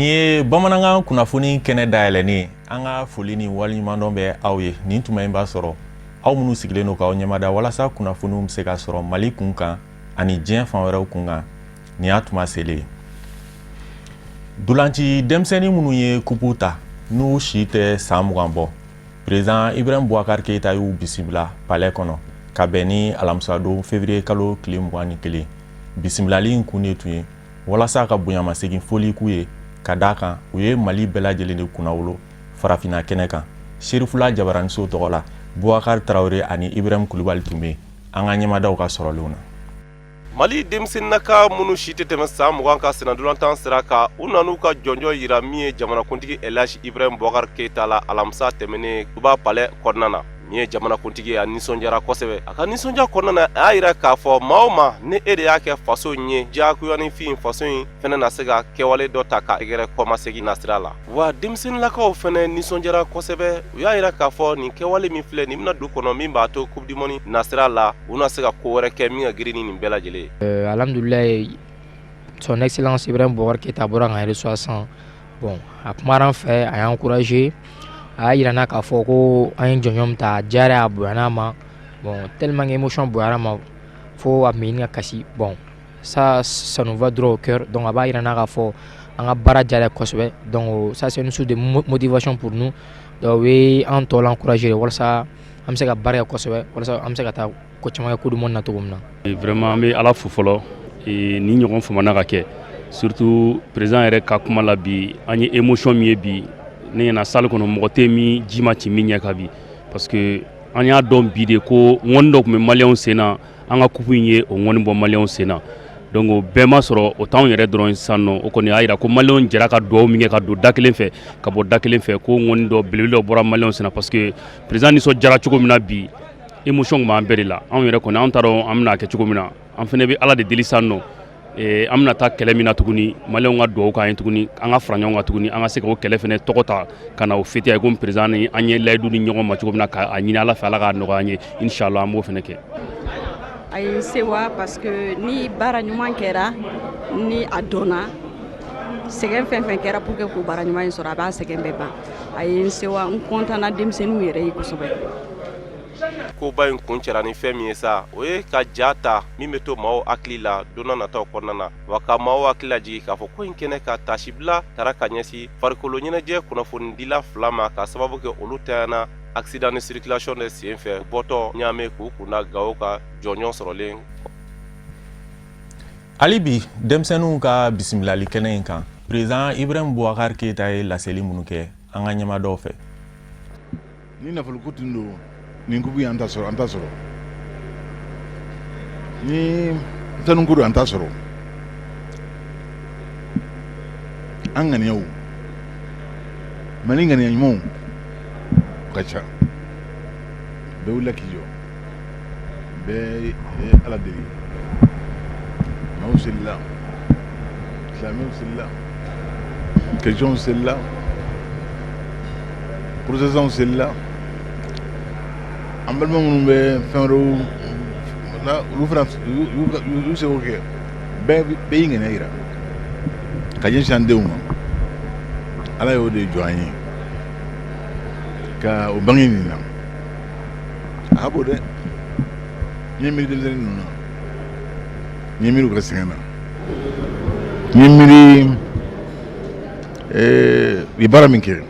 Nin ye bamanankan kunnafoni kɛnɛ dayɛlɛnnen ye. An ka foli ni waleɲumandɔn bɛ aw ye nin tuma in b'a sɔrɔ aw minnu sigilen don k'aw ɲɛmada walasa kunnafoniw bɛ se ka sɔrɔ Mali kun kan ani diɲɛ fan wɛrɛw kun kan. Nin y'a tuma selen ye. Ntolanci denmisɛnnin minnu ye kupu ta n'u si tɛ san 20 bɔ, président Ibrahim Boubacar Keita y'u bisimila palais kɔnɔ ka bɛn ni alamisadon février kalo tile 21. Bisimilali in kun de tun ye walasa ka bonyamasegin foli k'u ye, ka d'a kan u ye Mali bɛɛ lajɛlen de kunnawolo farafinna kɛnɛ kan. Serifula Jabaraniso tɔgɔ la, Boubacar Traoré ani Ibrahim Kulubali tun bɛ an ka ɲɛmadaw ka sɔrɔlenw na. Mali denmisɛnninnaka minnu si tɛ tɛmɛ san 20 kan sennantolatan sira kan, u nan'u ka jɔnjɔn yira min ye jamanakuntigi Elhaji Ibrahim Boubacar Keita la alamisa tɛmɛnen Duba palais kɔnɔna na. Min ye jamanakuntigi ye, a nisɔndiyara kosɛbɛ. A ka nisɔndiya kɔnɔna na, a y'a yira k'a fɔ maa o maa ni e de y'a kɛ faso in ye, diyagoyanifin faso in fɛnɛ na se ka kɛwale dɔ ta ka gɛrɛ kɔmasegin nasira la. Wa denmisɛnninnakaw fɛnɛ nisɔndiyara kosɛbɛ. U y'a yira k'a fɔ nin kɛwale min filɛ nin bɛna du kɔnɔ min b'a to coupe du monde nasira la, u na se ka ko wɛrɛ kɛ min ka girin ni nin bɛɛ lajɛlen ye. Alhamdulilayi, son excellence Ibrahim Boubacar Keita bɔra k'an reçoit sisan. Bon, a kumara an fɛ, a y'an encouragé, a y'a yira n na k'a fɔ ko an ye jɔnjɔn min ta, a diyara, a bonyana a ma. Bon, tellement que émotion bonyara a ma fo a tun bɛ ɲini ka kasi. Bon, ça, ça nous va droit au cœur. Donc a b'a yira n na k'a fɔ an ka baara diyara ye kosɛbɛ. Donc ça, c'est une source de motivation pour nous. Donc o ye an tɔ encouragé walasa an bɛ se ka baara kɛ kosɛbɛ, walasa an bɛ se ka taa ko caman kɛ coupe du monde na cogo min na. Vraiment, an bɛ Ala fo fɔlɔ ni ɲɔgɔn famana ka kɛ, surtout président yɛrɛ ka kuma la bi. An ye émotion min ye bi, ne ɲɛna salle kɔnɔ, mɔgɔ tɛ min ji ma ci min ɲɛ kan bi, parce que an y'a dɔn bi de ko ŋɔni dɔ tun bɛ maliyɛnw sen na. An ka coupe in ye o ŋɔni bɔ maliyɛnw sen na. Donc o bɛɛ ma sɔrɔ, o t'anw yɛrɛ dɔrɔn sisan nɔ. O kɔni y'a jira ko maliyɛnw jɛra ka dugawu min kɛ ka don da kelen fɛ ka bɔ da kelen fɛ, ko ŋɔni dɔ belebele dɔ bɔra maliyɛnw sen na, parce que président nisɔndiyara cogo min na bi, émotion tun b'an bɛɛ de la. Anw yɛrɛ kɔni, an t'a dɔn an bɛna kɛ cogo min na. An fana bɛ Ala de deli sisan nɔ, an bɛna taa kɛlɛ min na tuguni, maliyɛnw ka dugawu k'an ye tuguni, an ka fara ɲɔgɔn kan tuguni, an ka se k'o kɛlɛ fana tɔgɔ ta ka na o fêter komi président ni an ye layidu di ɲɔgɔn ma cogo min na, k'a ɲini Ala fɛ, Ala k'a nɔgɔya an ye, inchallah an b'o fana kɛ. A ye n sewa parce que ni baara ɲuman kɛra, ni a dɔnna, sɛgɛn fɛn fɛn kɛra pour que k'o baara ɲuman in sɔrɔ, a b'a sɛgɛn bɛɛ ban. A ye n sewa, n content na denmisɛnninw yɛrɛ ye kosɛbɛ. Koba in kun cɛra ni fɛn min ye sa, o ye ka ja ta min bɛ to maaw hakili la don nataw kɔnɔna na, wa ka maaw hakili lajigin k'a fɔ ko in kɛnɛ ka tasibila taara ka ɲɛsin farikolo ɲɛnajɛ kunnafonidila fila ma, ka sababu kɛ olu tanyana accident de circulation de sen fɛ bɔtɔ Ɲame k'u kunda Gawo ka jɔnjɔn sɔrɔlen. Hali bi denmisɛnninw ka bisimilali kɛnɛ in kan, président Ibrahim Boubacar Keita ye laseli minnu kɛ an ka ɲɛmaadaw fɛ. Ni nafoloko tun don, nin coupe an ta sɔrɔ, an ta sɔrɔ. Ni sanuko don, an ta sɔrɔ. An ŋaniyaw, Mali ŋaniya ɲumanw ka ca. Bɛɛ wulila k'i jɔ, bɛɛ ye Ala deli. Maaw selila, silamɛw selila, kerecɛnw selila, protestantw selila. An balima minnu bɛ fɛn wɛrɛw la, olu fana y'u seko kɛ. Bɛɛ bɛɛ y'i ŋaniya yira ka ɲɛsin an denw ma. Ala y'o de jɔ an ye ka o bange nin na. A ka bon dɛ. N ye miiri denmisɛnnin ninnu na, n ye miiri u ka sɛgɛn na, n ye miiri u ye baara min kɛ.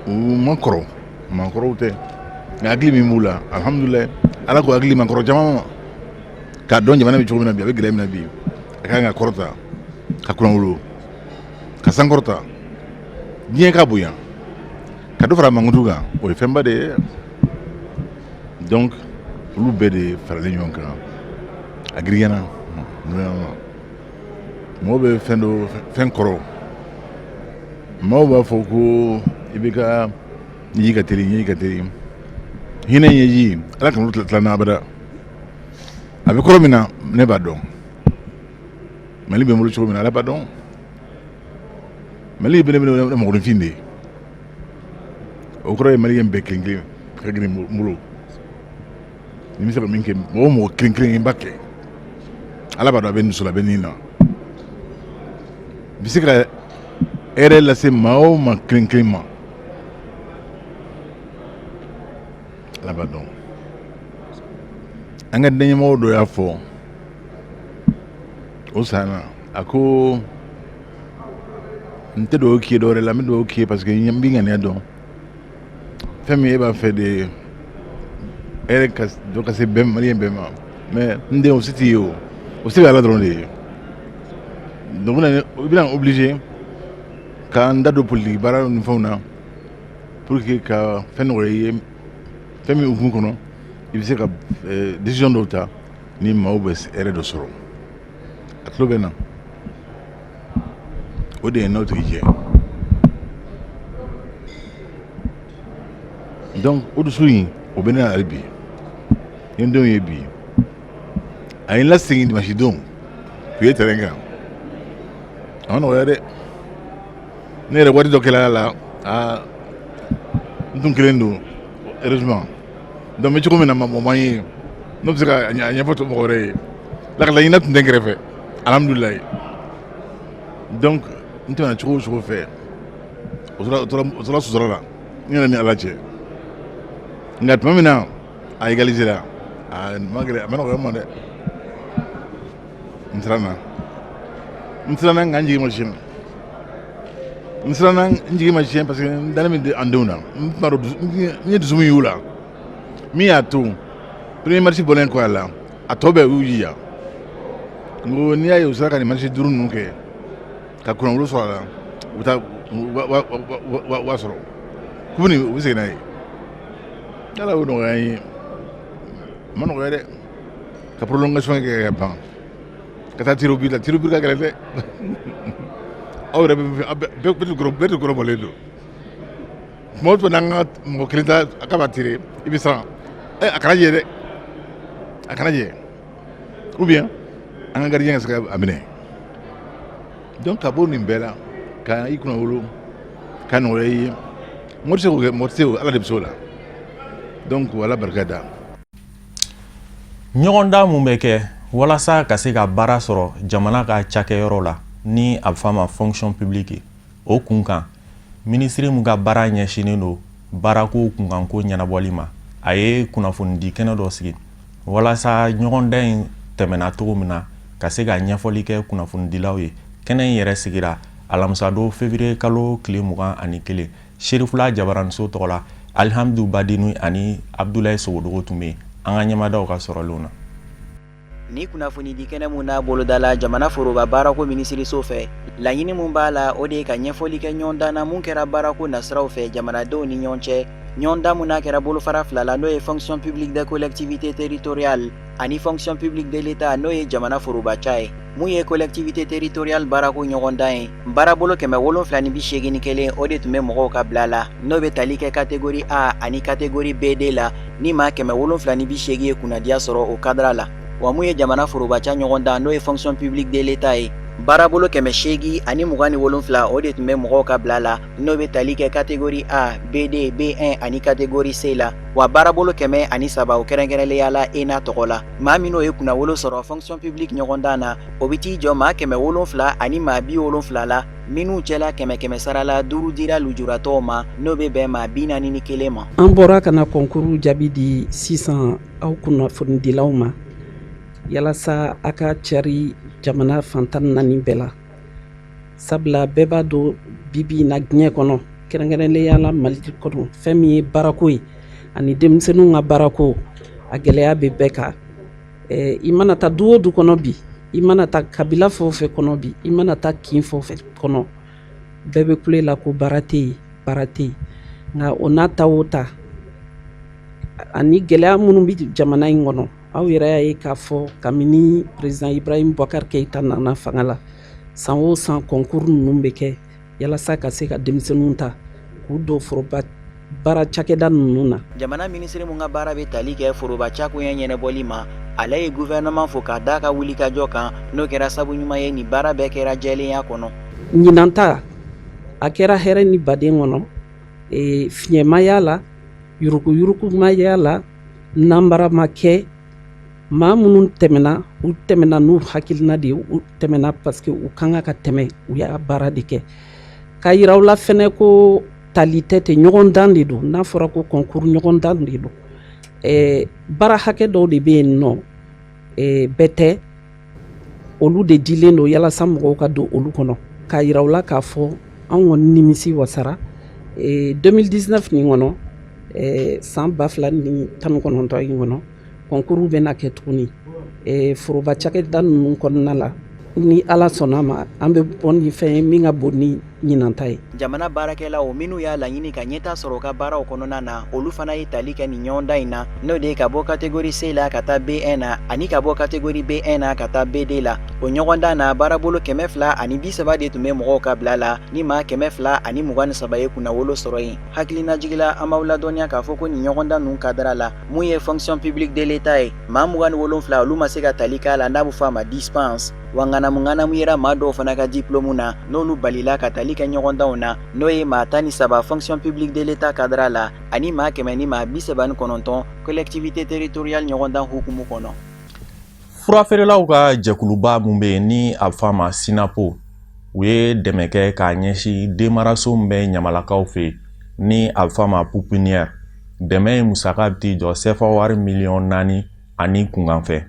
U ma kɔrɔ, maakɔrɔw tɛ, nka hakili min b'u la, alhamdulilayi, Ala k'o hakili maakɔrɔ caman ma k'a dɔn jamana bɛ cogo min na bi, a bɛ gɛlɛya min na bi, a ka kan ka kɔrɔta, ka kunnawolo, ka sankɔrɔta, diɲɛ ka bonya, ka dɔ fara mankutu kan, o ye fɛnba de ye. Donc olu bɛɛ de faralen ɲɔgɔn kan, a girinyana. Mɔgɔw bɛ fɛn dɔ fɛn kɔrɔ, maaw b'a fɔ ko i bɛ ka ɲɛji ka teli, ɲɛji ka teli. Hinɛ ɲɛji, Ala kana olu tila n'abada. A bɛ kɔrɔ min na, ne b'a dɔn. Mali bɛ n bolo cogo min na, Ala b'a dɔn. Mali bɛ ne bɛ mɔgɔninfin de ye. O kɔrɔ ye maliyɛn bɛɛ kelen kelen ka girin n bolo. Ni bɛ se ka min kɛ, mɔgɔ o mɔgɔ kelen kelen, n b'a kɛ. Ala b'a dɔn a bɛ dusu la, a bɛ nin na. Bi se ka hɛrɛ lase maa o maa kelen kelen ma, Ala b'a dɔn. An ka ɲɛmɔgɔ dɔ y'a fɔ o san na, a ko n tɛ dugawu k'i ye dɔwɛrɛ la, n bɛ dugawu k'i ye parce que n b'i ŋaniya dɔn. Fɛn min e b'a fɛ de, hɛrɛ ka dɔ ka se bɛɛ, maliyɛn bɛɛ ma. Mais n den, o se t'i ye, o se bɛ Ala dɔrɔn de ye. Donc i bɛna obligé k'an da don politiki baara ni fɛnw na pour que ka fɛn nɔgɔya i ye. Fɛn min hukumu kɔnɔ, i bɛ se ka décision dɔw ta ni maaw bɛ hɛrɛ dɔ sɔrɔ. A tulo bɛ na, o de ye n'o tigi cɛ. Donc o dusu in, o bɛ ne na hali bi. N ye denw ye bi, a ye n lasegin dimanche don k'u ye terrain kan. A ma nɔgɔya dɛ. Ne yɛrɛ, waati dɔ kɛla a la, aa, n tun kelen don, heureusement. Donc n bɛ cogo min na, mɔgɔ man ye n'o bɛ se ka a ɲɛfɔ mɔgɔ wɛrɛ ye. Lakala ɲinɛ tun tɛ n kɛrɛfɛ, alhamdulilayi. Donc n tɛmɛna cogo o cogo fɛ, o tora sutura la n yɛrɛ ni Ala cɛ. Nka tuma min na a égalisé la, a ma gɛlɛn, a ma nɔgɔya n ma dɛ. N siranna, n siranna, nka n jigi ma tiɲɛ. N siranna, n jigi ma tiɲɛ, parce que n dalen bɛ an denw na. N tun b'a dɔn n ye dusu min y'u la, min y'a to premier match bɔlen kɔ a la, a tɔ bɛɛ u y'u jija. N ko n'i y'a ye u sera ka nin match duuru ninnu kɛ ka kunnawolo sɔrɔ a la, u bɛ taa wa sɔrɔ coupe nin, u bɛ segin n'a ye. Ala y'o nɔgɔya an ye. A ma nɔgɔya dɛ, ka prolongation kɛ ka ban ka taa tir au but la. Tir au but ka gɛlɛn dɛ. Aw yɛrɛ bɛ bɛɛ de kɔrɔbɔlen don. Tuma o tuma, n'an ka mɔgɔ kelen ta a ka b'a tirer, i bɛ siran ɛ, a kana jɛ dɛ, a kana jɛ, ou bien an ka gardien ka se ka a minɛ. Donc ka bɔ nin bɛɛ la, ka i kunna wolo ka nɔgɔya i ye, mɔgɔ tɛ se k'o kɛ, mɔgɔ tɛ se k'o, Ala de bɛ se o la. Donc Ala barika da. Ɲɔgɔndan mun bɛ kɛ walasa ka se ka baara sɔrɔ jamana ka cakɛyɔrɔ la, ni a bɛ f'a ma fonction publique, o kun kan, minisiri min ka baara ɲɛsinnen don baarako kunkanko ɲɛnabɔli ma, a ye kunnafonidi kɛnɛ dɔ sigi walasa ɲɔgɔndan in tɛmɛna cogo min na, ka se ka ɲɛfɔli kɛ kunnafonidilaw ye. Kɛnɛ in yɛrɛ sigira alamisadon, février kalo tile 21, Serifula Jabaraniso tɔgɔ la. Alihamdu Badini ani Abudulayi Sogodogo tun bɛ yen. An ka ɲɛmadaw ka sɔrɔlenw na. Ni kunnafonidi kɛnɛ mun n'a bolodala jamana foroba baarako minisiriso fɛ, laɲini mun b'a la, o de ye ka ɲɛfɔli kɛ ɲɔgɔndan na mun kɛra baarako nasiraw fɛ jamanadenw ni ɲɔgɔn cɛ. Ɲɔgɔndan mun n'a kɛra bolofara fila la, n'o ye fonction publique des collectivités territoriales ani fonction publique de l'État, n'o ye jamana forobaca ye. Mun ye collectivité territoriale baarako ɲɔgɔndan ye, baarabolo 781, o de tun bɛ mɔgɔw ka bila la, n'o bɛ tali kɛ catégorie A ani catégorie BD la, ni maa 780 ye kunnadiya sɔrɔ o cadre la. Wa mun ye jamana forobaca ɲɔgɔndan, n'o ye fonction publique de l'État ye, baarabolo 827, o de tun bɛ mɔgɔw ka bila la, n'o bɛ tali kɛ catégorie A, BD, B1 ani catégorie C la. Wa baarabolo 103, o kɛrɛnkɛrɛnlenya la ENA tɔgɔ la. Maa minnu ye kunnawolo sɔrɔ fonction publique ɲɔgɔndan na, o bɛ t'i jɔ maa 700 ani maa 70 la, minnu cɛla kɛmɛ kɛmɛ sara la, duuru dira lujuratɔw ma, n'o bɛ bɛn maa 41 ma. An bɔra ka na kɔnkuru jaabi di sisan aw kunnafonidilaw ma, yalasa a ka cari jamana fan 14 bɛɛ la, sabula bɛɛ b'a dɔn bibi in na diɲɛ kɔnɔ, kɛrɛnkɛrɛnnenya la Mali kɔnɔ, fɛn min ye baarako ye ani denmisɛnninw ka baarako, a gɛlɛya bɛ bɛɛ kan. I mana taa du o du kɔnɔ bi, i mana taa kabila fɛn o fɛn kɔnɔ bi, i mana taa kin fɛn o fɛn kɔnɔ, bɛɛ bɛ kule la ko baara tɛ yen, baara tɛ yen. Nka o n'a ta o ta, ani gɛlɛya minnu bɛ jamana in kɔnɔ, aw yɛrɛ y'a ye k'a fɔ kabini président Ibrahim Boubacar Keïta nana fanga la, san o san concours ninnu bɛ kɛ yalasa ka se ka denmisɛnninw ta k'u don foroba baara cakɛda ninnu na. Jamana minisiri mun ka baara bɛ tali kɛ foroba cakoɲɛ ɲɛnabɔli ma, ale ye gouvernement fo k'a d'a ka wulikajɔ kan, n'o kɛra sabu ɲuman ye nin baara bɛɛ kɛra jɛlenya kɔnɔ. Ɲinan ta, a kɛra hɛrɛ ni baden kɔnɔ, fiɲɛ ma y'a la, yuruguyurugu ma y'a la, nanbara ma kɛ. Maa minnu tɛmɛna, u tɛmɛna n'u hakilina de ye, u tɛmɛna parce que u kan ka tɛmɛ, u y'a baara de kɛ. K'a yira u la fɛnɛ ko tali tɛ ten, ɲɔgɔn dan de don. N'a fɔra ko concours, ɲɔgɔn dan de don. Baara hakɛ dɔw de bɛ yen nɔ, bɛɛ tɛ, olu de dilen don yalasa mɔgɔw ka don olu kɔnɔ. K'a yira u la k'a fɔ an kɔni nimisi wasara 2019 nin kɔnɔ, san 2019 in kɔnɔ, concours bɛna kɛ tuguni foroba cakɛda ninnu kɔnɔna la. Ni Ala sɔnna ma, an bɛ bɔ ni fɛn ye min ka bon ni ɲinan ta ye. Jamana baarakɛlaw minnu y'a laɲini ka ɲɛta sɔrɔ u ka baaraw kɔnɔna na, olu fana ye tali kɛ nin ɲɔgɔndan in na, n'o de ye ka bɔ catégorie C la ka taa B1 na, ani ka bɔ catégorie B1 na ka taa B2 la. O ɲɔgɔndan na, baarabolo 230 de tun bɛ mɔgɔw ka bila la, ni maa 223 ye kunnawolo sɔrɔ yen. Hakilinajigila, an b'aw ladɔnniya k'a fɔ ko nin ɲɔgɔndan ninnu cadre la, mun ye fonction publique de l'État ye, maa 27, olu ma se ka tali k'a la, n'a bɛ fɔ a ma dispense. Wa ŋanamu ŋanamu yera maa dɔw fana ka diplôme na, n'olu balila ka tali kɛ ɲɔgɔndanw na, n'o ye maa 13 fonction publique de l'État cadre la, ani maa 139 collectivité territoriale ɲɔgɔndan hukumu kɔnɔ. Furafeerelaw ka jɛkuluba mun bɛ yen ni a bɛ fɔ a ma Synapo, u ye dɛmɛ kɛ k'a ɲɛsin denmaraso min bɛ Ɲamalakaw fɛ yen ni a bɛ fɔ a ma pouponnière. Dɛmɛ in musaka bɛ t'i jɔ sefa wari miliyɔn 4 ani kunkanfɛ.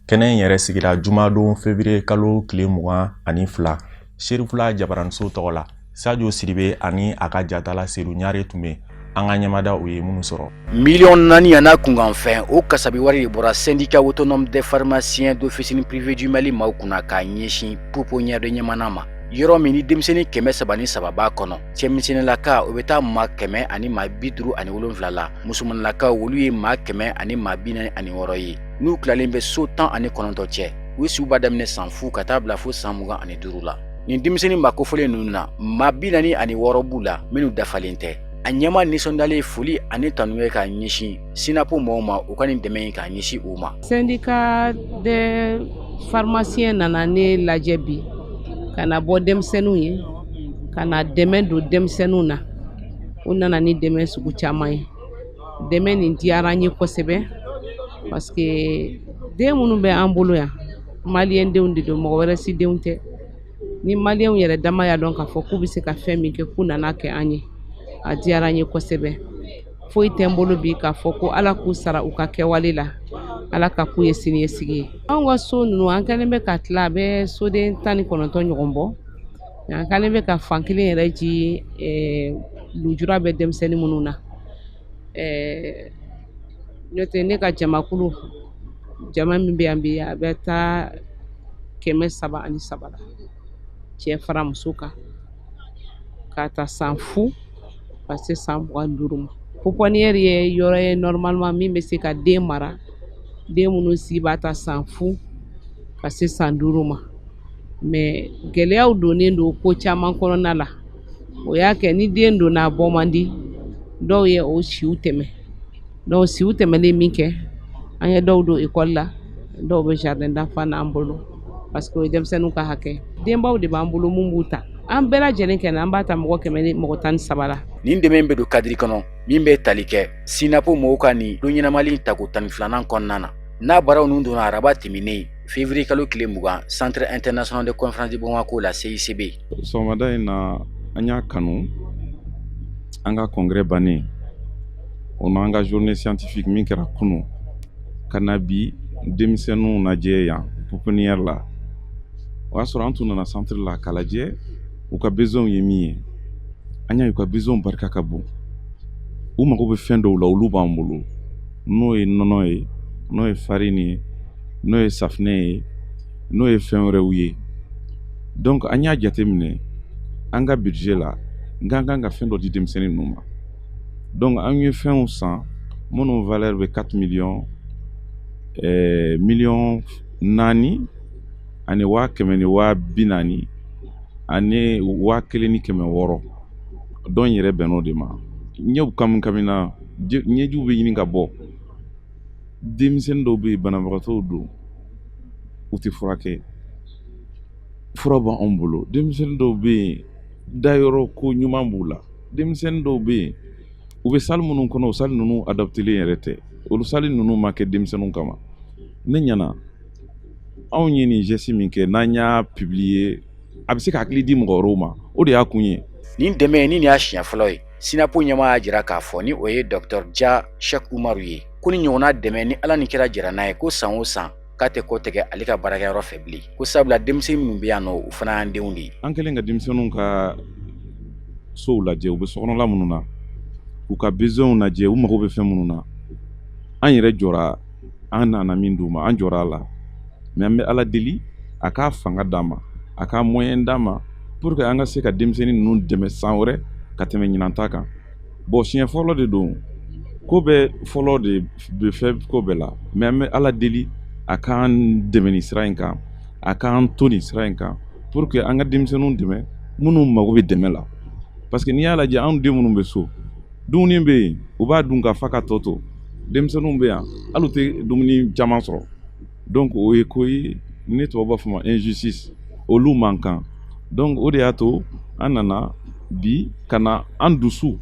Kɛnɛ in yɛrɛ sigira jumadon, février kalo tile 22, Serifula Jabaraniso tɔgɔ la. Sajo Siribe ani a ka jatala Sedu Ɲare tun bɛ an ka ɲɛmada, u ye minnu sɔrɔ. Miliyɔn 4 n'a kunkanfɛn, o kasabi wari de bɔra Syndicat autonome des pharmaciens d'officine privée du Mali maaw kunna k'a ɲɛsin pouponnière de Ɲamana ma, yɔrɔ min ni denmisɛnnin 303 b'a kɔnɔ. Cɛmisɛnninlaka, o bɛ taa maa 157 la. Musomanlakaw, olu ye maa 146 ye, n'u tilalen bɛ so 19 cɛ. U siw b'a daminɛ san 0 ka taa bila fo san 25 la. Nin denmisɛnnin maa kofɔlen ninnu na, maa 46 b'u la minnu dafalen tɛ. A ɲɛma nisɔndiyalen foli ani tanu ye k'a ɲɛsin Synapo mɔgɔw ma, u ka nin dɛmɛ in k'a ɲɛsin u ma. Syndicat des pharmaciens nana ne lajɛ bi ka na bɔ denmisɛnninw ye, ka na dɛmɛ don denmisɛnninw na. U nana ni dɛmɛ sugu caman ye. Dɛmɛ nin diyara an ye kosɛbɛ, parce que den minnu bɛ an bolo yan, maliyɛn denw de don, mɔgɔ wɛrɛ si denw tɛ. Ni maliyɛnw yɛrɛ dama y'a dɔn k'a fɔ k'u bɛ se ka fɛn min kɛ, k'u nana kɛ an ye, a diyara an ye kosɛbɛ. Foyi tɛ n bolo bi k'a fɔ ko Ala k'u sara u ka kɛwale la, Ala ka k'u ye siniɲɛsigi ye. Anw ka so ninnu, an kɛlen bɛ ka tila, a bɛ soden 19 ɲɔgɔn bɔ. An kɛlen bɛ ka fan kelen yɛrɛ ji lujura bɛ denmisɛnnin minnu na. N'o tɛ, ne ka jamakulu, jama min bɛ yan bi, a bɛ taa 303 la, cɛ fara muso kan, k'a ta san 0 ka se san 25 ma. Pouponnière ye yɔrɔ ye normalement min bɛ se ka den mara, den minnu si b'a ta san 0 ka se san 5 ma. Mais gɛlɛyaw donnen don ko caman kɔnɔna la, o y'a kɛ ni den donna, a bɔ man di. Dɔw ye o siw tɛmɛ. Donc siw tɛmɛnen min kɛ, an ye dɔw don ekɔli la, dɔw bɛ jardin d'enfant n'an bolo, parce que o ye denmisɛnninw ka hakɛ. Denbaw de b'an bolo mun b'u ta. An bɛɛ lajɛlen kɛ, an b'a ta mɔgɔ 113 la. Nin dɛmɛ bɛ don cadre kɔnɔ min bɛ tali kɛ Synapo mɔgɔw ka nin don ɲɛnamali tako 12nan kɔnɔna na, n'a baaraw ninnu donna araba tɛmɛnen, février kalo tile 20, Centre international de conférence de Bamako la, CICB. Sɔgɔmada in na, an y'a kanu, an ka congrès bannen, o n'an ka journée scientifique min kɛra kunun, ka na bi denmisɛnninw lajɛ yan pouponnière la. O y'a sɔrɔ an tun nana centre la k'a lajɛ u ka besoin ye min ye. An y'a ye u ka besoin barika ka bon. U mago bɛ fɛn dɔw la, olu b'an bolo, n'o ye nɔnɔ ye, n'o ye farine ye, n'o ye safinɛ ye, n'o ye fɛn wɛrɛw ye. Donc an y'a jateminɛ an ka budget la n ka kan ka fɛn dɔ di denmisɛnnin ninnu ma. Donc an ye fɛnw san minnu valeur bɛ 4 millions, miliyɔn 4 ani waa 140 ani 1600. Dɔn yɛrɛ bɛnn'o de ma. Ɲɛw kami kamina, ɲɛjiw bɛ ɲini ka bɔ. Denmisɛnnin dɔw bɛ yen, banabagatɔw don, u tɛ furakɛ, fura b'anw bolo. Denmisɛnnin dɔw bɛ yen, dayɔrɔ ko ɲuman b'u la. Denmisɛnnin dɔw bɛ yen, u bɛ salle minnu kɔnɔ, o salle ninnu adaptélen yɛrɛ tɛ, olu salle ninnu ma kɛ denmisɛnninw kama. Ne ɲɛna, anw ye nin geste min kɛ, n'an y'a publier, a bɛ se ka hakili di mɔgɔ wɛrɛw ma. O de y'a kun ye. Nin dɛmɛ ni nin y'a siɲɛ fɔlɔ ye. Synapo ɲɛmaa y'a jira k'a fɔ, ni o ye Dr Ja Cheikh Umaru ye, ko ni ɲɔgɔnna dɛmɛ ni Ala ni kira jɛra n'a ye, ko san o san k'a tɛ kɔ tigɛ ale ka baarakɛyɔrɔ fɛ bilen, ko sabula denmisɛnnin minnu bɛ yan nɔ, u fana y'an denw de ye. An kɛlen ka denmisɛnninw ka sow lajɛ, u bɛ sokɔnɔla minnu na, k'u ka besoinw lajɛ, u mago bɛ fɛn minnu na, an yɛrɛ jɔra. An nana min d'u ma, an jɔra a la. Mais an bɛ Ala deli a k'a fanga d'an ma, a k'a moyen d'an ma, pour que an ka se ka denmisɛnnin ninnu dɛmɛ san wɛrɛ ka tɛmɛ ɲinan ta kan. Bon, siɲɛ fɔlɔ de don, ko bɛɛ fɔlɔ de bɛ fɛn ko bɛɛ la. Mais an bɛ Ala deli a k'an dɛmɛ nin sira in kan, a k'an to nin sira in kan, pour que an ka denmisɛnninw dɛmɛ minnu mago bɛ dɛmɛ la. Parce que n'i y'a lajɛ, anw den minnu bɛ so, dumuni bɛ yen, u b'a dun ka fa ka tɔ to. Denmisɛnninw bɛ yan, hali u tɛ dumuni caman sɔrɔ. Donc o ye ko ye ne tubabu b'a fɔ ma injustice, olu man kan. Donc o de y'a to an nana bi ka na an dusu,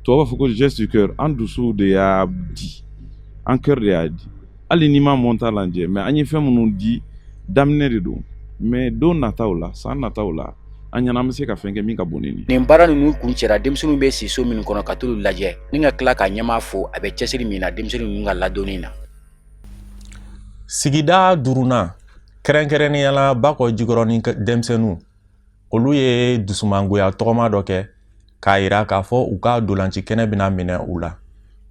tubabu b'a fɔ ko geste du cœur, an dusu de y'a di, an cœur de y'a di. Hali n'i ma montant lajɛ, mais an ye fɛn minnu di, daminɛ de don. Mais don nataw la, san nataw la, an ɲɛna an bɛ se ka fɛn kɛ min ka bon ni nin. Nin baara ninnu kuncɛra, denmisɛnninw bɛ si so minnu kɔnɔ, ka t'olu lajɛ ni ka tila ka ɲɛmaa fo a bɛ cɛsiri min na denmisɛnnin ninnu ka ladonni na. Sigida duurunan, kɛrɛnkɛrɛnnenya la Bakɔ Jikɔrɔni denmisɛnninw, olu ye dusumangoya tɔgɔma dɔ kɛ k'a yira k'a fɔ u ka dolanci kɛnɛ bɛna minɛ u la.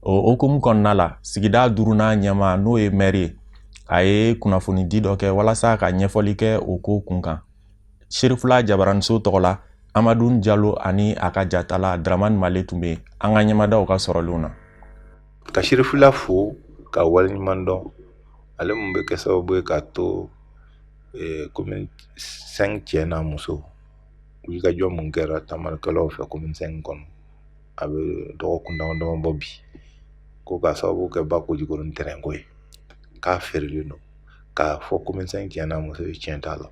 O hukumu kɔnɔna la, sigida duurunan ɲɛmaa, n'o ye mɛri ye, a ye kunnafonidi dɔ kɛ walasa ka ɲɛfɔli kɛ o ko kun kan. Serifula Jabaraniso tɔgɔ la, Amadu Jalo ani a ka jatala Dramani Male tun bɛ yen. An ka ɲɛmadaw ka sɔrɔlenw na. Ka Serifula fo ka waleɲuman dɔn, ale mun bɛ kɛ sababu ye k'a to commune 5 cɛ n'a muso, wulikajɔ mun kɛra taamakɛlaw fɛ commune 5 kɔnɔ, a bɛ dɔgɔkun dama dama bɔ bi, ko k'a sababu kɛ Bakɔ Jikɔrɔni terrain ko ye, k'a feerelen don. K'a fɔ commune 5 cɛ n'a muso ye, tiɲɛ t'a la.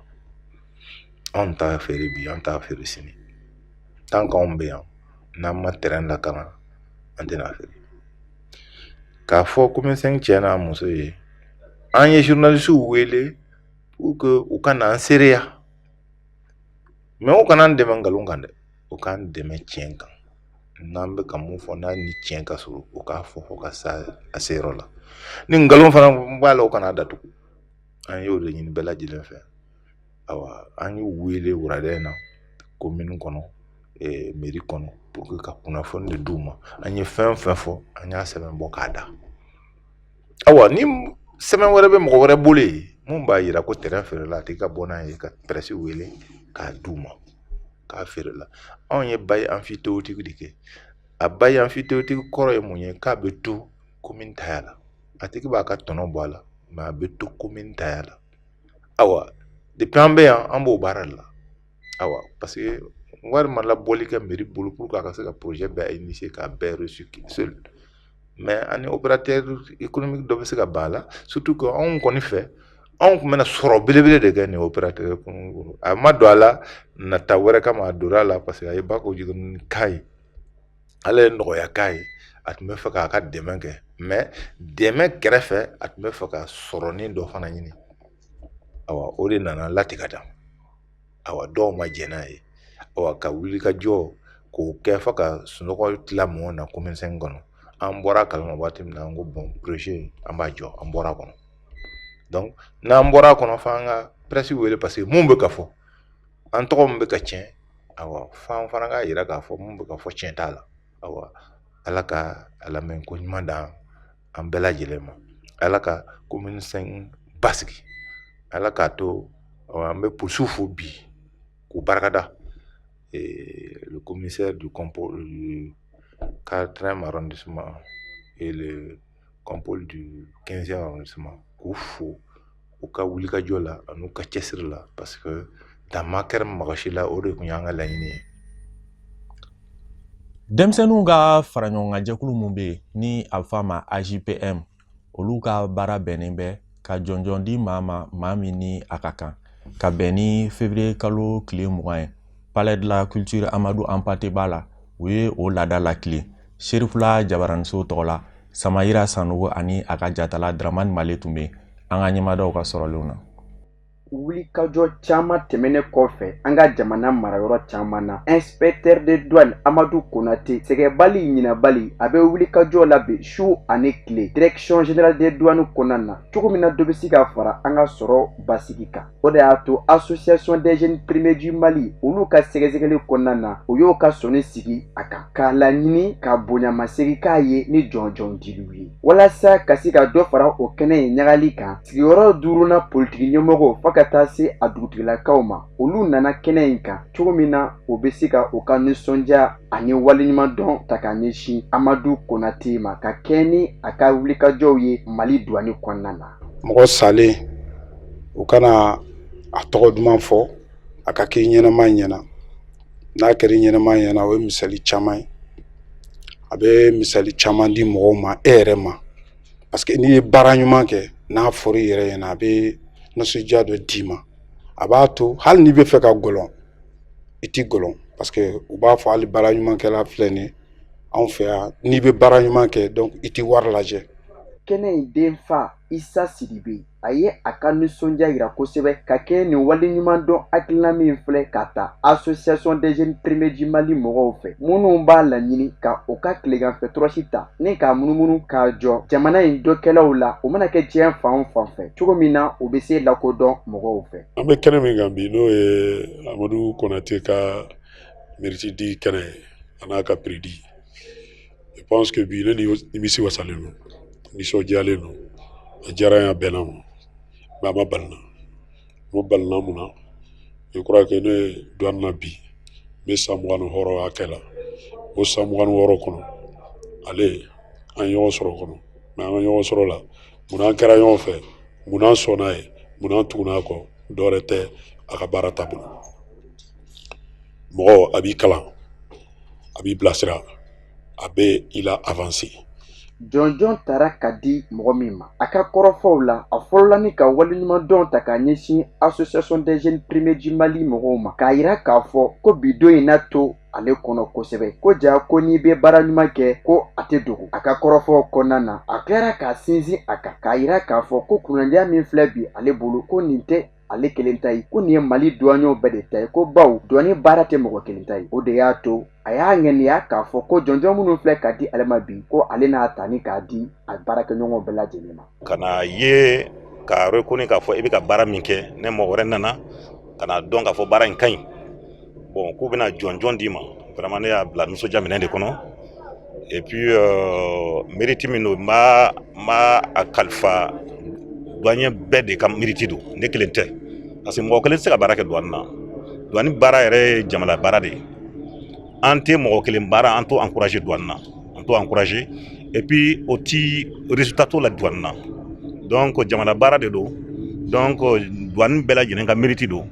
Anw t'a feere bi, an t'a feere sini. Tant qu'anw bɛ yan, n'an ma terrain lakana, an tɛna feere. K'a fɔ commune 5 cɛ n'a muso ye, an ye journalistes wele pour que u ka na an seereya, mais u kana an dɛmɛ nkalon kan dɛ, u k'an dɛmɛ tiɲɛ kan. N'an bɛ ka mun fɔ, n'a ni tiɲɛ ka surun, u k'a fɔ fo ka sa a seyɔrɔ la. Ni nkalon fana b'a la, u kana datugu. An y'o de ɲini bɛɛ lajɛlen fɛ. Awa, an y'u wele wulada in na commune kɔnɔ, mairie kɔnɔ, pour que ka kunnafoni de d'u ma. An ye fɛn fɛn fɔ, an y'a sɛbɛn bɔ k'a da. Awa, ni sɛbɛn wɛrɛ bɛ mɔgɔ wɛrɛ bolo yen mun b'a yira ko terrain feerela, a tigi ka bɔ n'a ye ka presse wele k'a d'u ma k'a feerela. Anw ye bail emphytéotique de kɛ. A bail emphytéotique kɔrɔ ye mun ye? K'a bɛ to commune taya la, a tigi b'a ka tɔnɔ bɔ a la, mais a bɛ to commune taya la. Awa, depuis an bɛ yan, an b'o baara de la. Awa, parce que wari ma labɔli kɛ mairie bolo pour que a ka se ka projet bɛɛ initier k'a bɛɛ réussir seul. Mais ani opérateur économique dɔ bɛ se ka ban a la, surtout que anw kɔni fɛ, anw tun bɛna sɔrɔ belebele de kɛ nin opérateur économique. A ma don a la nata wɛrɛ kama, a donna a la parce que a ye Bakɔ Jikɔrɔni k'a ye, Ala ye nɔgɔya k'a ye. A tun bɛ fɛ k'a ka dɛmɛ kɛ, mais dɛmɛ kɛrɛfɛ, a tun bɛ fɛ ka sɔrɔnin dɔ fana ɲini. Awa, o de nana latigɛ da. Awa, dɔw ma jɛn n'a ye. Awa, ka wuli ka jɔ k'o kɛ fo ka sunɔgɔ tila mɔgɔw na commune 5 kɔnɔ. An bɔra a kalama waati min na, an ko bon, projet an b'a jɔ, an bɔra a kɔnɔ. Donc n'an bɔra a kɔnɔ, f'an ka presse wele, parce que mun bɛ ka fɔ, an tɔgɔ min bɛ ka tiɲɛ, awa, f'an fana k'a yira k'a fɔ mun bɛ ka fɔ, tiɲɛ t'a la. Awa, Ala ka a lamɛn ko ɲuman d'an an bɛɛ lajɛlen ma. Ala ka commune 5 basigi. Ala k'a to. An bɛ polisiw fo bi k'u barikada, le commissaire du 4e arrondissement et le compol du 15e arrondissement, k'u fo u ka wulikajɔ la an'u ka cɛsiri la, parce que dan ma kɛra mɔgɔ si la. O de tun y'an ka laɲini ye. Denmisɛnninw ka fara ɲɔgɔn jɛkulu min bɛ yen ni a bɛ fɔ a ma AJPM, olu ka baara bɛnnen bɛ ka jɔnjɔn di maa ma, maa min ni a ka kan ka bɛn ni février kalo tile 20 ye, Palais de la Culture Amadou Hampâté Bâ la, u ye o laada latilen. Serifula Jabaraniso tɔgɔ la, Samayira Sanogo ani a ka jatala Dramani Male tun bɛ yen. an ka ɲɛmadaw ka sɔrɔlenw na. Wulikajɔ caman tɛmɛnen kɔfɛ an ka jamana marayɔrɔ caman na, inspecteur de douane Amadu Konate, sɛgɛbali ɲinabali, a bɛ wulikajɔ la bi su ani tile direction générale des douanes kɔnɔna na, cogo min na dɔ bɛ se ka fara an ka sɔrɔ basigi kan. O de y'a to association des jeunes primés du Mali, olu ka sɛgɛsɛgɛli kɔnɔna na, u y'o ka sɔnni sigi a kan, k'a laɲini ka bonyamasegin k'a ye ni jɔnjɔn diliw ye, walasa ka se ka dɔ fara o kɛnɛ in ɲagali kan. Sigiyɔrɔ duurunan politiki ɲɛmɔgɔw fo ka taa se a dugutigilakaw ma, olu nana kɛnɛ in kan cogo min na o bɛ se ka u ka nisɔndiya ani waleɲumandɔn ta ka ɲɛsin Amadu Konate ma, ka kɛɲɛ ni a ka wulikajɔw ye Mali duwani kɔnɔna na. Mɔgɔ salen, u kana a tɔgɔ duman fɔ, a ka k'i ɲɛnama ɲɛna. N'a kɛra i ɲɛnama ɲɛna, o ye misali caman ye, a bɛ misali caman di mɔgɔw ma, e yɛrɛ ma, parce que n'i ye baara ɲuman kɛ, n'a fɔra i yɛrɛ ɲɛna, a bɛ nisɔndiya dɔ d'i ma. A b'a to hali n'i bɛ fɛ ka gɔlɔn, i t'i gɔlɔn, parce que u b'a fɔ hali baara ɲumankɛla filɛ nin ye anw fɛ yan, n'i bɛ baara ɲuman kɛ, donc i tɛ wari lajɛ. Kɛnɛ in denfa Isa Sidibe, a ye a ka nisɔndiya yira kosɛbɛ ka kɛɲɛ ni waleɲumandɔn hakilina min filɛ ka ta association des jeunes primés du Mali mɔgɔw fɛ, minnu b'a laɲini ka u ka tileganfɛ tɔrɔsi ta ni k'a munumunu k'a jɔ jamana in dɔkɛlaw la, o mana kɛ diɲɛ fan o fan fɛ, cogo min na u bɛ se lakodɔn mɔgɔw fɛ. An bɛ kɛnɛ min kan bi, n'o ye Amadu Konate ka mérite di kɛnɛ ye, a n'a ka prix di, je pense que bi ne nimisi wasalen don, nisɔndiyalen don. A diyara n ye, a bɛnna ma, mais a ma bali n na. A ma bali n na mun na? Je crois que ne ye douane na bi, n bɛ san 26 hakɛ la. O san 26 kɔnɔ, ale an ye ɲɔgɔn sɔrɔ o kɔnɔ. Mais an ka ɲɔgɔn sɔrɔ la, munna an kɛra ɲɔgɔn fɛ, munna an sɔnna ye, munna an tuguna a kɔ? Dɔwɛrɛ tɛ, a ka baara taabolo. Mɔgɔ a b'i kalan, a b'i bilasira, a bɛ i la avancer. Jɔnjɔn tara ka di mɔgɔ min ma, a ka kɔrɔfɔw la, a fɔlɔla ni ka waleɲumandɔn ta k'a ɲɛsin association des jeunes primés du Mali mɔgɔw ma, k'a yira k'a fɔ ko bi don in na to ale kɔnɔ kosɛbɛ, ko ja ko n'i bɛ baara ɲuman kɛ, ko a tɛ dogo. A ka kɔrɔfɔw kɔnɔna na, a tilara k'a sinsin a kan k'a yira k'a fɔ ko kunnandiya min filɛ bi ale bolo, ko nin tɛ ale kelen ta ye, ko nin ye Mali duwanɲɔw bɛɛ de ta ye, ko baw duwani baara tɛ mɔgɔ kelen ta ye. O de y'a to a y'a ŋaniya k'a fɔ ko jɔnjɔn minnu filɛ ka di ale ma bi, ko ale n'a ta ni k'a di a baarakɛɲɔgɔnw bɛɛ lajɛlen ma. Ka na ye k'a reconnu k'a fɔ i bɛ ka baara min kɛ, ne mɔgɔ wɛrɛ nana ka na dɔn k'a fɔ baara in ka ɲi, bon, k'u bɛna jɔnjɔn d'i ma, vraiment ne y'a bila nisɔndiya minɛn de kɔnɔ. Et puis mérite min don, n b'a a kalifa douanier bɛɛ de ka mérite don, ne kelen tɛ, parce que mɔgɔ kelen tɛ se ka baara kɛ douane na. Douane baara yɛrɛ ye jamana baara de ye. An tɛ mɔgɔ kelen baara, an t'o encourager douane na, an t'o encourager, et puis o ti résultat t'o la douane na. Donc jamana baara de don, donc douane bɛɛ lajɛlen ka mérite don.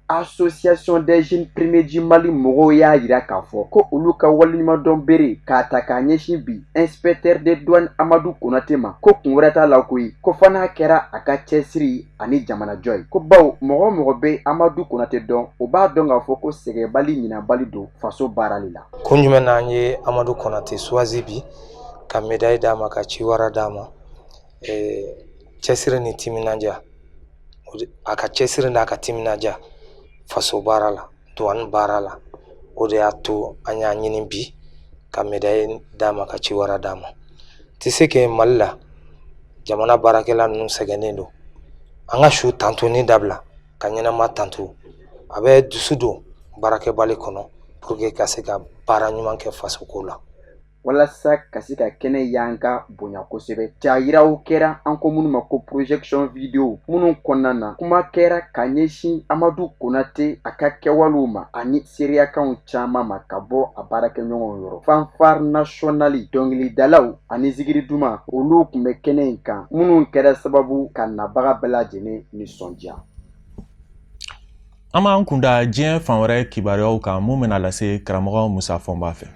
Association des jeunes primés du Mali mɔgɔw y'a jira k'a fɔ ko olu ka waleɲumandɔn bere k'a ta k'a ɲɛsin bi inspecteur de douane Amadu Konate ma, ko kun wɛrɛ t'a la koyi, ko fo n'a kɛra a ka cɛsiri ani jamanajɔ ye, ko baw mɔgɔ o mɔgɔ bɛ Amadu Konate dɔn, o b'a dɔn k'a fɔ ko sɛgɛnbali ɲinabali don faso baarali la. Kun jumɛn na an ye Amadu Konate choisi bi ka médaille d'a ma, ka ciwara d'a ma? Cɛsiri ni timinandiya, a ka cɛsiri n'a ka timinandiya faso baara la, douane baara la, o de y'a to an y'a ɲini bi ka médaille d'a ma, ka ciwara d'a ma. Tɛ se que Mali la jamana baarakɛla ninnu sɛgɛnnen don, an ka su tantuni dabila ka ɲɛnama tantu. A bɛ dusu don baarakɛbali kɔnɔ pour que ka se ka baara ɲuman kɛ fasoko la. Walasa ka se ka kɛnɛ yanka bonya kosɛbɛ, jayiraw kɛra an ko minnu ma ko projection vidéo, minnu kɔnɔna na kuma kɛra ka ɲɛsin Amadu Konate a ka kɛwalew ma ani seereyakanw caman ma ka bɔ a baarakɛɲɔgɔnw yɔrɔ. Fanfare nationale, dɔnkilidalaw ani zikiri duman, olu tun bɛ kɛnɛ in kan, minnu kɛra sababu ka nabaga bɛɛ lajɛlen nisɔndiya. An b'an kunda diɲɛ fan wɛrɛ kibaruyaw kan, mun bɛna lase karamɔgɔ Musa Fɔnba fɛ.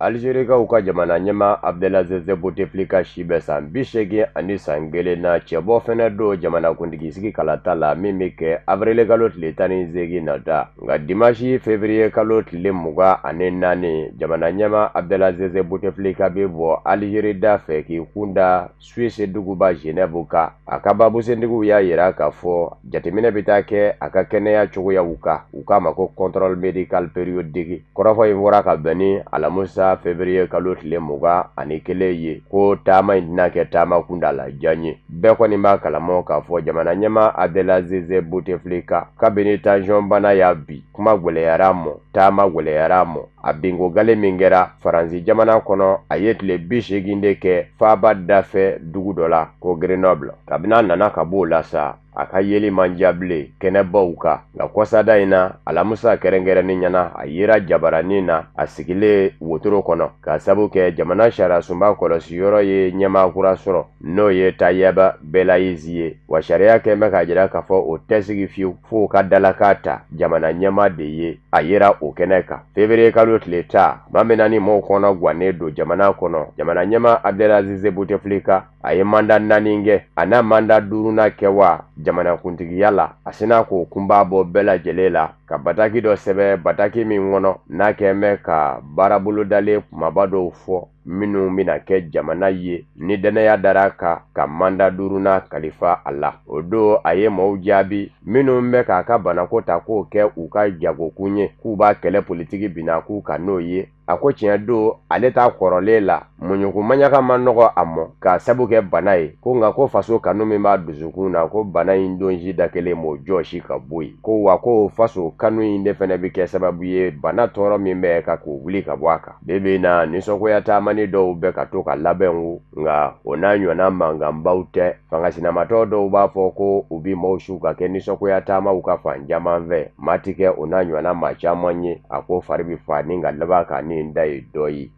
Alizerikaw ka jamana ɲɛmaa Abdelaziz Bouteflika si bɛ san 81 san kelen na, cɛbɔ fɛnɛ don jamanakuntigisigi kalata la min bɛ kɛ avirilikalo tile 18 nata. Nka dimansi fevriye kalo tile 24, jamana ɲɛmaa Abdelaziz Bouteflika bɛ bɔ Alizeri da fɛ k'i kun da Suisse duguba Genève kan. A ka babusentigiw y'a jira k'a fɔ jateminɛ bɛ taa kɛ a ka kɛnɛya cogoyaw kan, u k'a ma ko contrôle médical périodique. Kɔrɔfɔ in fɔra ka bɛn ni alamisa février kalo tile 21 ye, ko taama in tɛna kɛ taama kuntaala jan ye. Bɛɛ kɔni b'a kalama k'a fɔ jamana ɲɛmaa Abdelaziz Bouteflika, kabini tension bana y'a bin, kuma gwɛlɛyara a mɔ, taama gwɛlɛyara a mɔ. A binko gale min kɛra Faransi jamana kɔnɔ, a ye tile 80 de kɛ faaba dafɛ dugu dɔ la ko Grenoble. Kabini a nana ka b'o la sa, a ka yeli man diya bilen kɛnɛbaw kan. Nka kɔsada in na, alamisa kɛrɛnkɛrɛnnenya na, a yera jabaranin na a sigilen wotoro kɔnɔ, k'a sabu kɛ jamana sariyasunba kɔlɔsiyɔrɔ ye ɲɛmaa kura sɔrɔ, n'o ye Tayeb Belaiz ye. Wa sariya kɛn bɛ k'a jira k'a fɔ o tɛ sigi fiyewu f'o ka dalakan ta jamana ɲɛmaa de ye. A yera o kɛnɛ kan février kalo tile 10, maa min na ni mɔgɔw kɔnɔ gannen don jamana kɔnɔ, jamana ɲɛmaa Abdelaziz Bouteflika, a ye manda 4 kɛ, a na manda duurunan kɛ wa jamanakuntigiya la, a sina k'o kunba bɔ bɛɛ lajɛlen la ka bataki dɔ sɛbɛn, bataki min kɔnɔ n'a kɛn bɛ ka baarabolodalen kumaba dɔw fɔ minnu bɛna kɛ jamana ye ni dannaya dara kan ka manda duurunan kalifa a la. O don a ye maaw jaabi minnu bɛ k'a ka banako ta k'o kɛ u ka jagokun ye, k'u b'a kɛlɛ politiki binna k'u kan n'o ye. A ko tiɲɛ don, ale t'a kɔrɔlen la, muɲuku maɲaka man nɔgɔ a mɔ k'a sabu kɛ bana ye, ko nka ko faso kanu min b'a dusukun na, ko bana in donsi da kelen m'o jɔsi ka bɔ yen, ko wa ko faso kanu in de fɛnɛ bɛ kɛ sababu ye bana tɔɔrɔ min bɛ ka k'o wuli ka bɔ a kan. Bi bi in na, nisɔngoya taamani dɔw bɛ ka to ka labɛn wo, nka o n'a ɲɔgɔnna mankanbaw tɛ. Fanga sinamatɔ dɔw b'a fɔ ko u bi maaw su ka kɛ nisɔngoya taamaw ka fan caman fɛ. Maa ti kɛ o n'a ɲɔgɔnna maa caman ye. A ko fari bɛ fa ni ka laban ka ni da ye dɔ ye.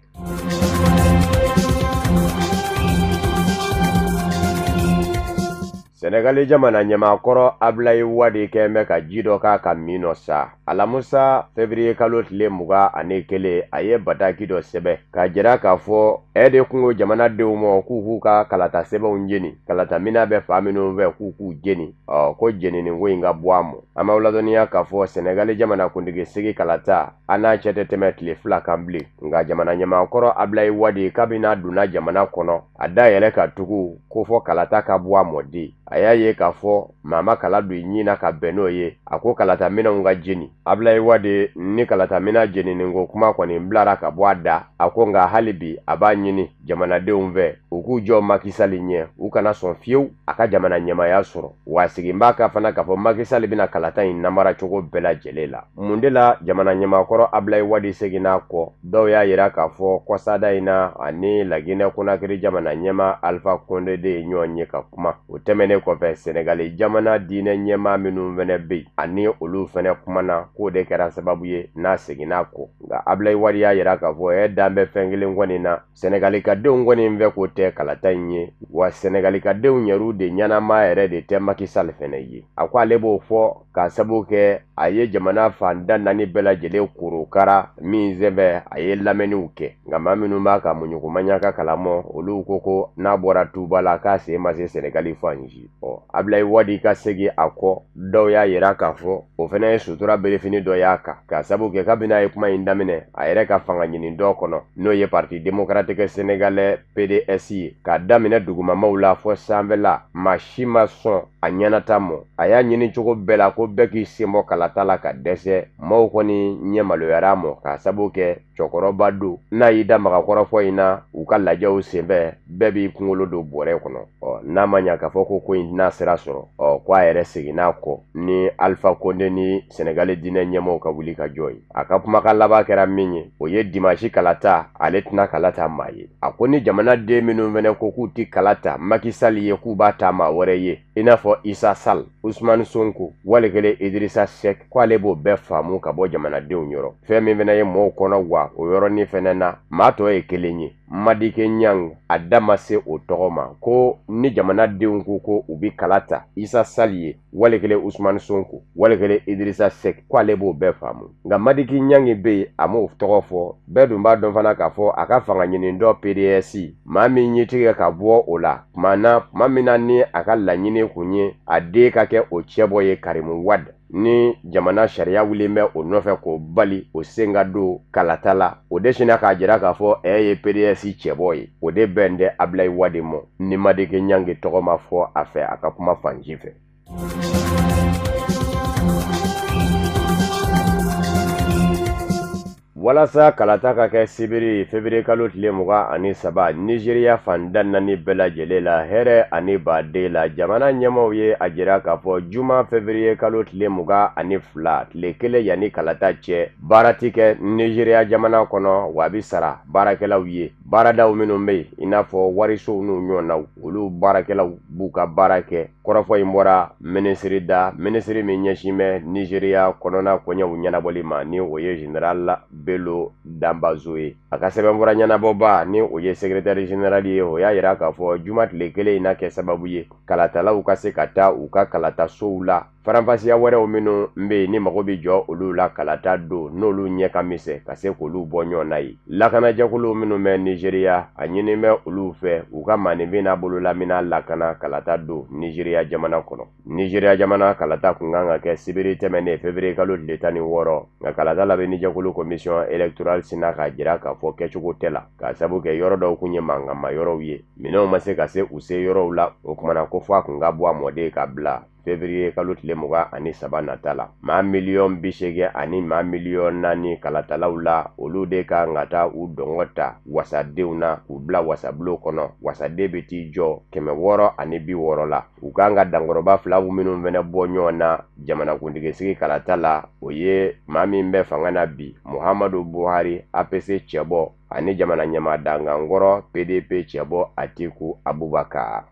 Sɛnɛgali jamana ɲɛmaakɔrɔ Ablaye Wade kɛn bɛ ka ji dɔ k'a ka min nɔ sa. Alamusa fevrier kalo tile 21, a ye bataki dɔ sɛbɛn k'a jira k'a fɔ ɛ de kun ko jamanadenw ma k'u k'u ka kalata sɛbɛnw jeni, kalata minɛn bɛ fan minnu fɛ k'u k'u jeni, ɔ ko jenini ko in ka bɔ a mɔ. An b'aw ladɔnniya k'a fɔ Sɛnɛgali jamanakuntigi sigi kalata a n'a cɛ tɛ tɛmɛ tile 2 kan bilen. Nka jamana ɲɛmaakɔrɔ Ablaye Wade, kabini a donna jamana kɔnɔ, a da yɛlɛ ka tugu ko fɔ kalata ka bɔ a mɔ de. A y'a ye k'a fɔ maa ma kala don i ɲin na ka bɛn n'o ye, a ko kalata minɛnw ka jeni. Ablaye Wade ni kalata minɛn jenini ko kuma kɔni bilara ka bɔ a da. A ko nka hali bi a b'a ɲini jamanadenw fɛ u k'u jɔ Macky Sall ɲɛ, u kana sɔn fiyewu a ka jamana ɲɛmaaya sɔrɔ. Wa sigin b'a kan fana k'a fɔ Macky Sall bɛna kalata in namara cogo bɛɛ lajɛlen la. Mun de la jamana ɲɛmaakɔrɔ Ablaye Wade seginna a kɔ? Dɔw y'a jira k'a fɔ kɔsada in na ani Laginɛ Konakiri jamana ɲɛmaa Alpha Condé de ye ɲɔgɔn ye ka kuma. O tɛmɛnen kɔfɛ, Senegali jamana diinɛ ɲɛmaa minnu fɛnɛ bɛ yen, ani olu fɛnɛ kumana, k'o de kɛra sababu ye n'a seginna a kɔ. Nka Ablaye Wade y'a jira k'a fɔ ɛ dan bɛ fɛn kelen kɔni na, Senegali ka denw kɔni fɛ ko tɛ kalata in ye, wa Senegali ka denw yɛrɛw de ɲɛnama yɛrɛ de tɛ Macky Sall fɛnɛ ye. A ko ale b'o fɔ k'a sabu kɛ a ye jamana fan da 4 bɛɛ lajɛlen korokara min senfɛ a ye lamɛnniw kɛ. Nka maa minnu b'a ka muɲukumaɲaka kalamɔ, olu ko ko n'a bɔra Tuba la k'a sen ma se Senegali fan si. Ɔ Ablaye Wade ka segin a kɔ, dɔw y'a yira k'a fɔ o fana ye sutura berefini dɔ y'a kan, k'a sabu kɛ kabini a ye kuma in daminɛ a yɛrɛ ka fanga ɲini dɔ kɔnɔ, n'o ye Parti démocratique sénégalais PDS ye, k'a daminɛ dugumamaw la fɔ sanfɛla, maa si ma sɔn a ɲɛnata mɔ. A y'a ɲini cogo bɛɛ la ko bɛɛ k'i sen bɔ kalata la ka dɛsɛ. Maaw kɔni ɲɛ maloyara a mɔ, k'a sabu kɛ cɛkɔrɔba don, n'a y'i da maga kɔrɔfɔ in na u ka lajɛw senfɛ, bɛɛ b'i kunkolo don bɔrɛ kɔnɔ. Ɔ n'a ma ɲa k'a fɔ ko ko in tɛna sira sɔrɔ, ɔ ko a yɛrɛ seginna a kɔ ni Alpha Condé ni Senegali diinɛ ɲɛmɔgɔw ka wuli ka jɔ ye. A ka kumakan laban kɛra min ye, o ye dimansi kalata, ale tɛna kala ta maa ye. A ko ni jamanaden minnu fɛnɛ ko k'u tɛ kala ta Macky Sall ye, k'u b'a ta maa wɛrɛ ye, i n'a fɔ Issa Sall, Ousmane Sonko, wali kelen Idrissa Seck, ko ale b'o bɛɛ faamu ka bɔ jamanadenw yɔrɔ. Fɛn min fɛnɛ ye mɔgɔw kɔnɔ wa o yɔrɔnin fɛnɛ na, maa tɔ ye kelen ye. Madike Ɲang a da ma se o tɔgɔ ma, ko ni jamanadenw ko ko u bɛ kala ta Isa Sali ye, wali kelen Usumani Sonko, wali kelen Idirisa Sɛk, ko ale b'o bɛɛ faamu. Nka Madike Ɲangi bɛ yen, a m'o tɔgɔ fɔ. Bɛɛ dun b'a dɔn fana k'a fɔ a ka fanga ɲini dɔ PDS, maa min y'i tigɛ ka bɔ o la tuma na, tuma min na ni a ka laɲini kun ye a den ka kɛ o cɛbɔ ye, Karimu Wade, ni jamana sariya wulilen bɛ o nɔfɛ k'o bali o sen ka don kalata la, o de sinna k'a jira k'a fɔ ɛ ye PDS cɛbɔ ye. O de bɛn tɛ Abilayi Wade mɔ ni Madike Ɲangi tɔgɔ ma fɔ a fɛ a ka kuma fan si fɛ. Walasa kalata ka kɛ sibiri février kalo tile 23 Nizeriya fan tan naani bɛɛ lajɛlen la hɛrɛ ani baden la, jamana ɲɛmaaw ye a jira k'a fɔ juma février kalo tile 22, tile kelen yanni kalata cɛ, baara tɛ kɛ Nizeriya jamana kɔnɔ, wa a bɛ sara baarakɛlaw ye. Baaradaw minnu bɛ yen, i n'a fɔ warisow n'u ɲɔgɔnnaw, olu baarakɛlaw b'u ka baara kɛ. Kɔrɔfɔ in bɔra minisiri da, minisiri min ɲɛsin bɛ Nizeriya kɔnɔna koɲɛw ɲɛnabɔli ma, ni o ye général Bello Dambazo ye. A ka sɛbɛnfura ɲɛnabɔba, ni o ye secrétaire général ye, o y'a jira k'a fɔ juma tile kelen in na kɛ sababu ye kalatalaw ka se ka taa u ka kalatasow la. Faranfasiya wɛrɛw minnu bɛ yen ni mago bɛ jɔ olu la kalata don, n'olu ɲɛ ka misɛn, ka se k'olu bɔ ɲɔgɔn na ye. Lakanajɛkulu minnu bɛ Nizeriya, a ɲini bɛ olu fɛ u ka maaninfin n'a bololaminɛn lakana kalata don Nizeriya jamana kɔnɔ. Nizeriya jamana kalata kun kan ka kɛ sibiri tɛmɛnen février kalo tile 16, nka kalata labɛnnijɛkulu commission électorale sinna k'a jira k'a fɔ kɛcogo tɛ la, k'a sabu kɛ yɔrɔ dɔw kun ye mankanma yɔrɔw ye, minɛnw ma se ka se u se yɔrɔw la. O tuma na ko fɔ a kun ka bɔ a mɔden ka bila février kalo tile 23 nata la. Maa 80 miliyɔn ani maa 4 miliyɔn kalatalaw la, olu de kan ka taa u dɔngɔ ta wasadenw na k'u bila wasabulon kɔnɔ. Wasaden bɛ t'i jɔ 660 la. U kan ka dankɔrɔba fila minnu fana bɔ ɲɔgɔn na jamanakuntigi kalata la, o ye maa min bɛ fanga na bi, Muhamadu Buhari, APC cɛbɔ, ani jamana ɲɛmaa dankankɔrɔ, PDP cɛbɔ, Atiku Abubakar.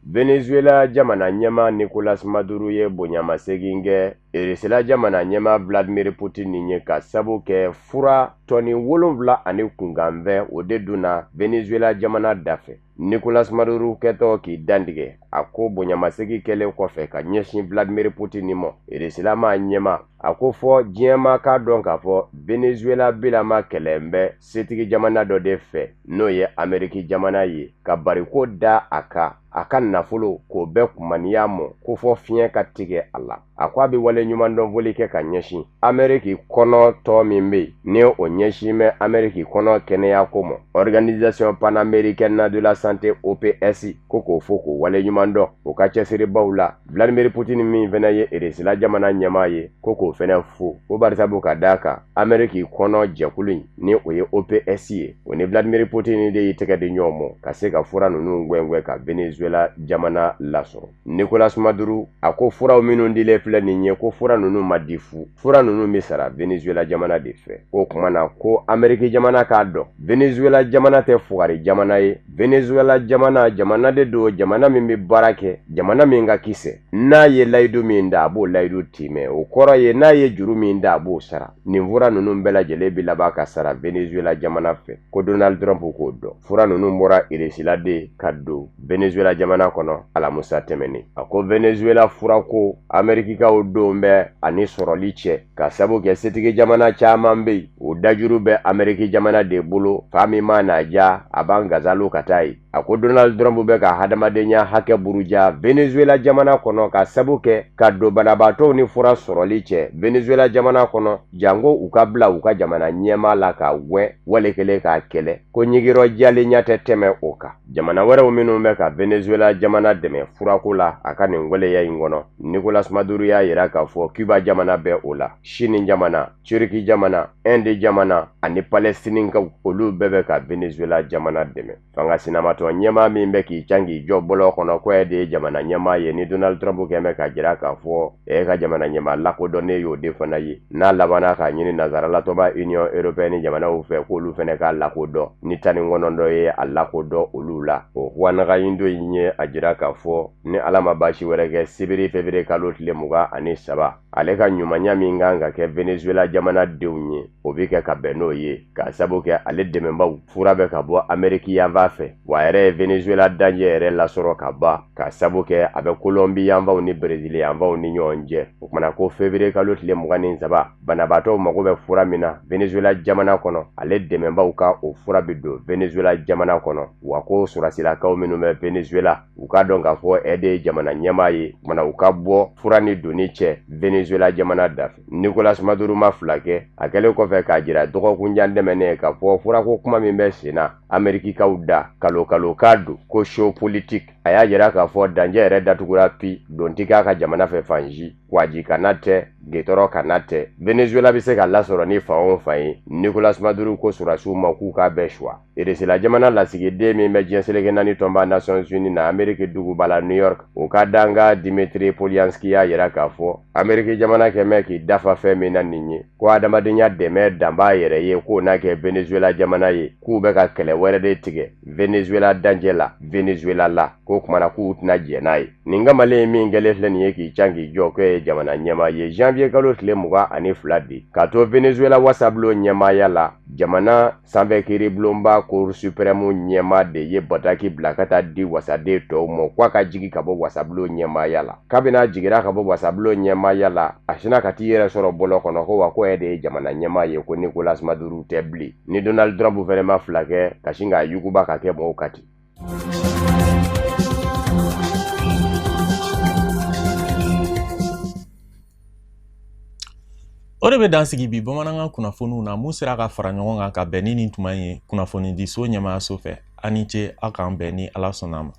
Venezuela jamana ɲɛmaa Nicolas Maduro ye bonyamasegin kɛ Irisila jamana ɲɛmaa Vladimir Putin ye, ka sabu kɛ fura tɔni 7 ani kunkanfɛn, o de donna Venezuela jamana dafɛ. Nicolas Maduro kɛtɔ k'i dantigɛ, a ko bonyamasegin kɛlen kɔfɛ ka ɲɛsin Vladimir Putin ma, Irisila maa ɲɛmaa, a ko fɔ diɲɛmaa k'a dɔn k'a fɔ Venezuela bilama kɛlɛ bɛ setigi jamana dɔ de fɛ, n'o ye Ameriki jamana ye, ka bariko da a kan, a ka nafolo k'o bɛɛ kumaniya mɔ, ko fɔ fiɲɛ ka tigɛ a la. A ko a bɛ wale ɲumandɔnfoli kɛ ka ɲɛsin Ameriki kɔnɔ tɔ min bɛ yen, ni o ɲɛsin bɛ Ameriki kɔnɔ kɛnɛya ko ma, Organisation panaméricaine de la santé, OPS, ko k'o fo k'o wale ɲuman dɔn o ka cɛsiribaw la. Vladimir Putin min fana ye Irisila jamana ɲɛmaa ye, ko k'o fana fo, ko barisabu ka d'a kan Ameriki kɔnɔ jɛkulu in, ni o ye OPS ye, o ni Vladimir Putin de y'i tɛgɛ di ɲɔgɔn ma ka se ka fura ninnu gɛngɛn ka Venezuela jamana lasɔrɔ. Nicolas Maduro a ko furaw minnu dilen filɛ nin ye, ko fura ninnu ma di fu, fura ninnu bɛ sara Venezuela jamana de fɛ. O tuma na ko Ameriki jamana k'a dɔn Venezuela jamana tɛ fugari jamana ye. Venezuela jamana, jamana de don, jamana min bɛ baara kɛ, jamana min ka kisɛ. N'a ye layidu min da, a b'o layidu timɛ. O kɔrɔ ye n'a ye juru min da, a b'o sara. Nin fura ninnu bɛɛ lajɛlen bɛ laban ka sara Venezuela jamana fɛ, ko Donald Trump k'o dɔn. Fura ninnu bɔra Irisila de ka don Venezuela jamana kɔnɔ alamusa tɛmɛnen. A ko Venezuela furako, Amerikikaw don bɛ ani sɔrɔli cɛ, ka sabu kɛ setigi jamana caman bɛ yen, o dajuru bɛ Ameriki jamana de bolo. Fa min ma n'a ja, a b'an gazalo ka taa yen. A ko Donald Trump bɛ ka hadamadenya hakɛ buruja Venezuela jamana kɔnɔ, ka sabu kɛ ka don banabaatɔw ni fura sɔrɔli cɛ Venezuela jamana kɔnɔ, janko u ka bila u ka jamana ɲɛmaa la k'a gwɛn, wale kelen k'a kɛlɛ, ko ɲigirɔ jalenya tɛ tɛmɛ o kan. Jamana wɛrɛw minnu bɛ ka Venezuela jamana dɛmɛ furako la, a ka nin waleya in kɔnɔ, Nicolas Maduro y'a yira k'a fɔ Cuba jamana bɛ o la, Chine jamana, Turki jamana, Inde jamana ani Palestinikaw, olu bɛɛ bɛ ka Venezuela jamana dɛmɛ. Fanga sinamatɔ tɔn ɲɛmaa min bɛ k'i can k'i jɔ bɔlɔn kɔnɔ ko ɛ de ye jamana ɲɛmaa ye, ni Donald Trump kɛn bɛ k'a jira k'a fɔ ɛ ka jamana ɲɛmaa lakodɔnnen y'o de fana ye, n'a labanna k'a ɲini nansaralatɔnba Union européenne jamanaw fɛ k'olu fana k'a lakodɔn, ni 19 ye a lakodɔn olu la. O Juan Guaido in ye a jira k'a fɔ ni Ala ma baasi wɛrɛ kɛ, sibiri février kalo tile 23, ale ka ɲumanya min kan ka kɛ Venezuela jamana denw ye, o bɛ kɛ ka bɛn n'o ye, k'a sabu kɛ ale dɛmɛbaw fura bɛ ka bɔ Ameriki yanfan fɛ, wa a yɛrɛ ye Venezuela danjɛ yɛrɛ lasɔrɔ ka ban, k'a sabu kɛ a bɛ Kolɔnbi yanfanw ni Brezili yanfanw ni ɲɔgɔn cɛ. O kumana ko février kalo tile 23, banabaatɔw mago bɛ fura min na Venezuela jamana kɔnɔ, ale dɛmɛbaw ka o fura bɛ don Venezuela jamana kɔnɔ. Wa ko sɔrɔdasilakaw minnu bɛ Venezuela, u k'a dɔn k'a fɔ ɛ de ye jamana ɲɛmaa ye, kumana u ka bɔ fura ni donni cɛ Venezuela jamana dafɛ. Nicolas Maduro ma fila kɛ, a kɛlen kɔfɛ k'a jira dɔgɔkun jan tɛmɛnen k'a fɔ furako kuma min bɛ sen na Amerikikaw da kalo kalo k'a don ko show politique. A y'a jira k'a fɔ danjɛ yɛrɛ datugura pi, don tɛ k'a ka jamana fɛ fan si, kwaji kana tɛ, getɔrɔ kana tɛ, Venezuela bɛ se ka lasɔrɔ ni fan o fan ye. Nicolas Maduro ko sɔrɔdasiw ma k'u k'a bɛɛ suwa. Irisila jamana lasigiden min bɛ diɲɛ seleke naani tɔnba Nations Unies na Ameriki duguba la New York, o ka dankan Dimitri Polyanski y'a jira k'a fɔ Ameriki jamana kɛn bɛ k'i dafa fɛn min na nin ye, ko adamadenya dɛmɛ dan b'a yɛrɛ ye, k'o n'a kɛ Venezuela jamana ye, k'u bɛ ka kɛlɛ wɛrɛ de tigɛ Venezuela danjɛ la Venezuela la, k'o kumana k'u tɛna jɛn n'a ye. Nin kamalen min kɛlen filɛ nin ye k'i can k'i jɔ k'e ye jamana ɲɛmaa ye, janvier kalo tile 22 de k'a to Venezuela wasabulon ɲɛmaaya la, jamana sanfɛ kiiribulonba Cour suprême ɲɛmaa de ye bataki bila ka taa di wasaden tɔw ma k'a ka jigi ka bɔ wasabulon ɲɛmaaya la. Kabini a jigira ka bɔ wasabulon ɲɛmaaya la, a sinna ka t'i yɛrɛ sɔrɔ bɔlɔn kɔnɔ ko wa ko e de ye jamana ɲɛmaa ye, ko Nicolas Maduro tɛ bilen. Ni Donald Trump fɛnɛ ma fila kɛ ka sin k'a yuguba ka kɛ mɔgɔw kan ten. O de bɛ dan sigi bi bamanankan kunnafoniw na mun sera ka fara ɲɔgɔn kan ka bɛn ni nin tuma in ye kunnafonidiso ɲɛmaayaso fɛ. A ni ce, aw k'an bɛn ni Ala sɔnna a ma.